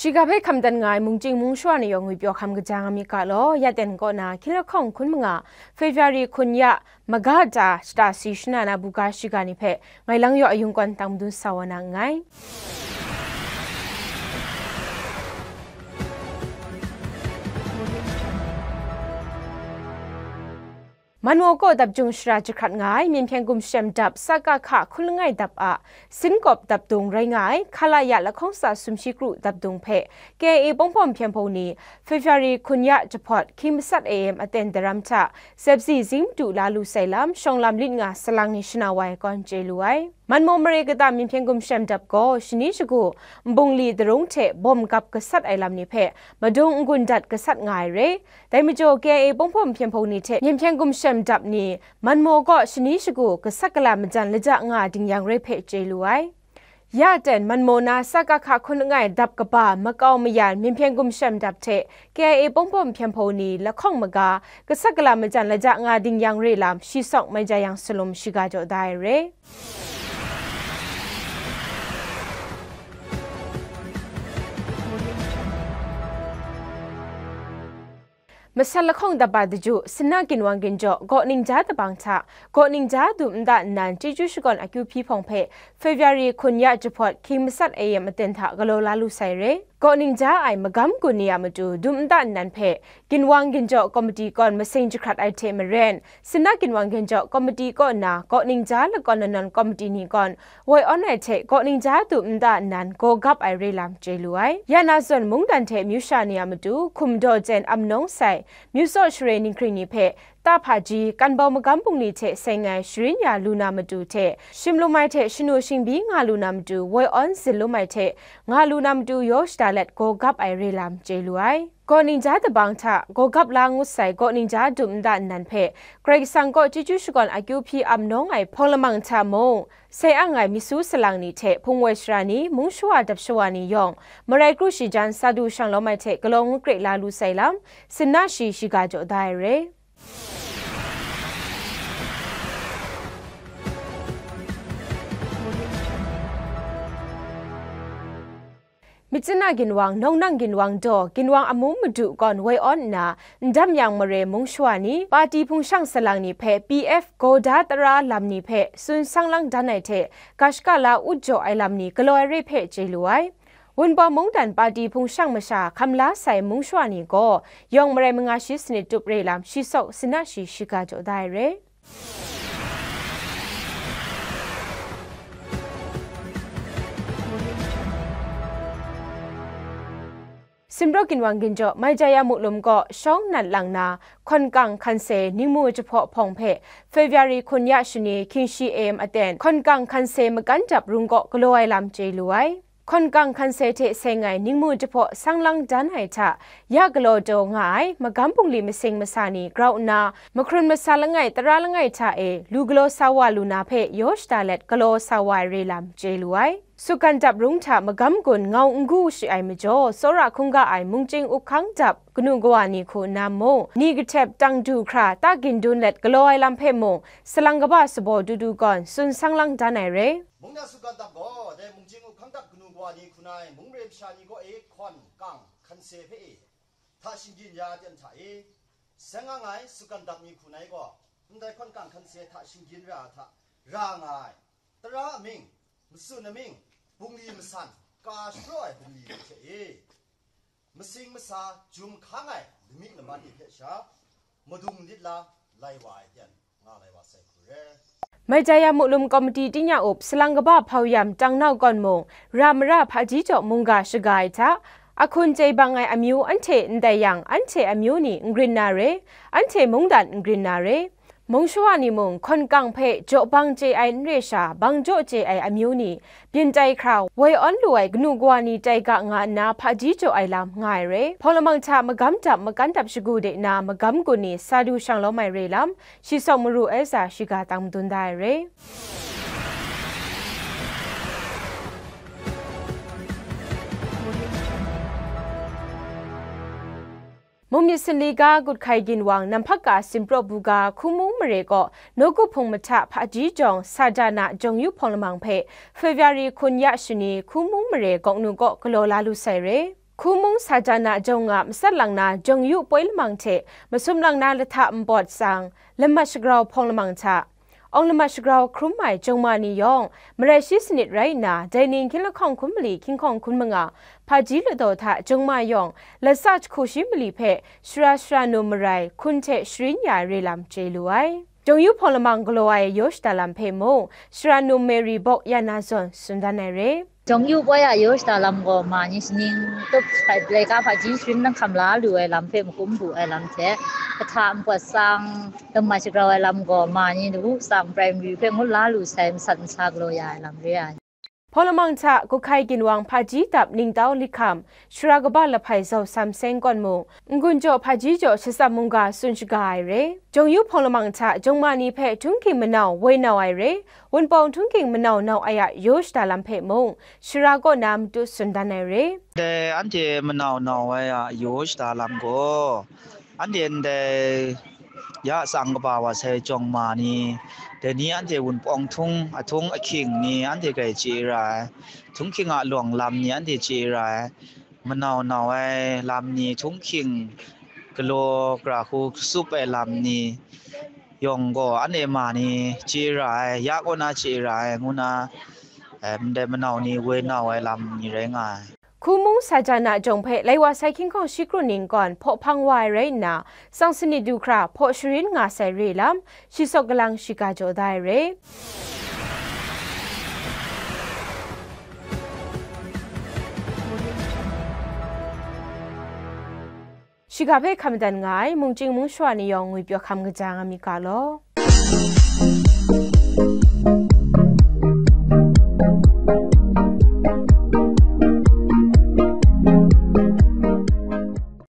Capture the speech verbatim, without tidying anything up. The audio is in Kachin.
Shiga hpe hkam dan nga ai mungchying mungshawa ni yawng ngwi pyaw hkam kaja nga myit ga law, ya ten kaw na hkying lahkawng hkun manga, February hkun ya, maga ta shata si shana na buga shiga ni hpe ngai lang yaw ayung kawn tang madun sa wa na nngai. Manmaw kaw dap jung shara jahkrat nga ai Myen Hpyen Gumshem dap S K K hkun langai dap a sinkawp dap dung rai nga ai Khalaya lahkawng tsa sumshi kru dap dung hpe K I A Pawngpawm Hpyen Hpung ni February hkun ya jahpawt hkying matsat A M aten daram hta zepzi zing madu la lu sai lam shawng lam lit nga salang ni shana wa ai kawn chye lu ai. Manmaw mare kata Myen Hpyen Gumshem dap gaw shani shagu nbungli darung hte bawm gap gasat ai lam ni hpe madung n-gun dat gasat nga ai re. Dai majaw K I A Pawngpawm Hpyen Hpung ni hte Myen Hpyen Gumshem dap ni Manmaw kaw shani shagu gasat gala majan laja nga ding yang re hpe chye lu ai. Ya ten Manmaw na S K K hkun langai dap kaba makau mayan Myen Hpyen Gumshem dap hte K I A Pawngpawm Hpyen Hpung ni lahkawng maga gasat gala majan laja nga ding yang re lam shi sawk mai ja yang salum shiga jaw da ai re. Masat lahkawng dap a daju, Sinna ginwang ginjaw, Gaw Ningja dabang hta, Gaw Ningja dum nta nnan chyeju shakawn akyu hpyi hpawng hpe, February hkun ya jahpawt hkying matsat A M aten hta galaw la lu sai re. Gaw Ningja ai magam gun ni a matu dum nta nnan hpe, ginwang ginjaw komiti kawn masing jahkrat ai hte maren, Sinna ginwang ginjaw komiti kaw nna Gaw Ningja lakawn lanawn komiti ni kawn woi awn ai hte Gaw Ningja dum nta nnan gaw gap ai re lam chye lu ai. Ya na zawn mungdan hte myu sha ni a matu hkum daw jen amnawng sai, myu tsaw share ninghkring ni hpe, ta hpaji, kan bau magam bungli hte seng ai sharin ya lu na matu hte, shim lum ai hte shanu shingbi nga lu na matu, woi awn zin lum ai hte nga lu na matu yaw shada let gaw gap ai re lam chye lu ai. Gaw Ningja dabang hta gaw gap la ngut sai Gaw Ningja dum nta nnan hpe, Karai Kasang kaw chyeju shakawn akyu hpyi amnawng ai hpawng lamang hta mung, sai ang ai myit su salang ni hte hpung woi sara ni, mung shawa dap shawa ni yawng, marai kru shi jan sa du shang lawm ai hte galaw ngut kre la lu sai lam, Sinna shi shiga jaw da ai re. Myitkyina ginwang, Nawng Nang ginwang daw, ginwang amu madu gawn woi awn nna, n dam yang mare mung shawa ni, pati hpung shang salang ni hpe P F gaw da tara lam ni hpe tsun sang lang dan ai hte, ga shaka la ut jaw ai lam ni galaw ai re hpe chye lu ai. Wunpawng mungdan pati hpung shang masha hkam la sai mung shawa ni gaw, yawng marai manga shi sanit tup re lam shi sawk Sinna shi shiga jaw da ai re. Simraw ginwang ginjaw Maijaya Muklum kaw shawng nat lang na, Hkawnkang Hkanse ningmu jahpaw hpawng hpe February hkun ya shani hkying shi A M aten Hkawnkang Hkanse makan dap rung kaw galaw ai lam chye lu ai. Hkawnkang Hkanse hte seng ai ningmu jahpaw sang lang dan ai hta ya galaw taw nga ai magam bungli masing masa ni grau nna, mahkrun masa langai tara langai hta e lu galaw sa wa lu na hpe yaw shada let galaw sa wa ai re lam chye lu ai. Sukan dap rung hta magam gun ngau n gu shi ai majaw, tsawra hkungga ai mungchying uphkang dap kanu kawa ni hku nna mung, ni kahtep tang du hkra ta gindun let galaw ai lam hpe mung, salang kaba sabaw du du gawn tsun sang lang dan ai re. Mungdan sukan dap gaw, dai mungchying uphkang dap kanu kawa ni hku nai mung re masha ni kaw e hkawn kang hkanse hpe e, hta shinggyin ya ai ten hta e, seng ang ai sukan dap ni hku nai gaw, ndai hkawn kang hkanse hta shinggyin ra ai hta ra nga ai, tara amying, matsun amying, bungli masan, ka shapraw ai bungli ni hte e, masing masa jum hkang ai lamik laman ni hte sha, madung lit la lai wa ai ten, nga lai wa sai hku re. Maijaya Muklum Komiti tingnya up salang kaba hpau yam tang nau gawn mung, ra mara hpaji jaw mungga shaga ai hta, ahkun chye bang ai amyu anhte ndai yang, anhte amyu ni n grin na re, anhte mungdan n grin na re. Mung shawa ni mung, hkawn kang hpe jaw bang chye ai n re sha, bang jaw chye ai amyu ni, byin tai hkra, woi awn lu ai kanu kawa ni tai ga nga nna hpaji jaw ai lam nga ai re. Hpawng lamang hta magam dap makan dap shagu de na magam gun ni sa du shang lawm ai re lam, shi sawng maru ai sa shiga tang madun da ai re. Mung myit sanli ga gut hkai ginwang Namhpaka Simpraw buga Hkumung mare kaw nawku hpung mahta hpaji jawng Sadana jawng yu hpawng lamang hpe February hkun ya shani Hkumung mare gawng nu kaw galaw la lu sai re. Hku mung Sajana jawng nga matsat lang na Jawng Yu poi lamang hte masum lang na lahta npawt tsang, lamat shagrau hpawng lamang hta, awng lamat shagrau hkrum ai jawng ma ni yawng, marai shi sanit rai nna, dai ning hkying lahkawng hkun mali hkying hkawng hkun manga, hpaji ladaw hta jawng ma yawng, latsa jahku shi mali hpe shara shara num marai hkun hte sharin ya ai re lam chye lu ai. Jawng Yu hpawng lamang galaw ai yaw shada lam hpe mung, shara num Mary Bawk ya na zawn tsun dan ai re. Jawng Yu poi a yaw shada lam gaw ma ni shaning tup hpai laika hpaji sharin na hkam la lu ai lam hpe makum bu ai lam hte, lahta npawt tsang, lamat shagrau ai lam gaw ma ni lawu tsang primary hpe ngut la lu sai masat masa galaw ya ai lam re ai. Hpawng lamang hta, Guhkai Ginwang hpaji dap ningtau likham, shara kaba lahpai zau sam seng kawn mung, n-gun jaw hpaji jaw shatsam mungga tsun shaga ai re. Jawng Yu hpawng lamang hta, jawng ma ni hpe htunghking manau woi nau ai re, Wunpawng htunghking manau nau ai a yaw shada lam hpe mung, shara kaw na matut tsun dan ai re. Dai anhte manau nau ai a yaw shada lam gaw, anhte ndai ya tsang kaba wa sai jawng ma ni, dai ni anhte wunpawng htung, ahtung ahkying ni anhte grai chye ra ai, htunghking a lawng lam ni anhte chye ra ai, manau nau ai lam ni, htunghking galaw gara hku katsup ai lam ni yawng gaw, anhte ma ni chye ra ai, ya kaw na chye ra ai, ngu na, eh, ndai manau ni woi nau ai lam ni rai nga ai. Hku mung Sajana jawng hpe lai wa sai hkying hkawng shi kru ning gawn hpaw hpang wa ai rai nna, tsang sanit du hkra hpaw sharin nga sai re lam, shi sawk galang shiga jaw da ai re. Shiga hpe hkam madan nga ai mungchying mungshawa ni yawng ngwi pyaw hkam kaja nga mi ga law.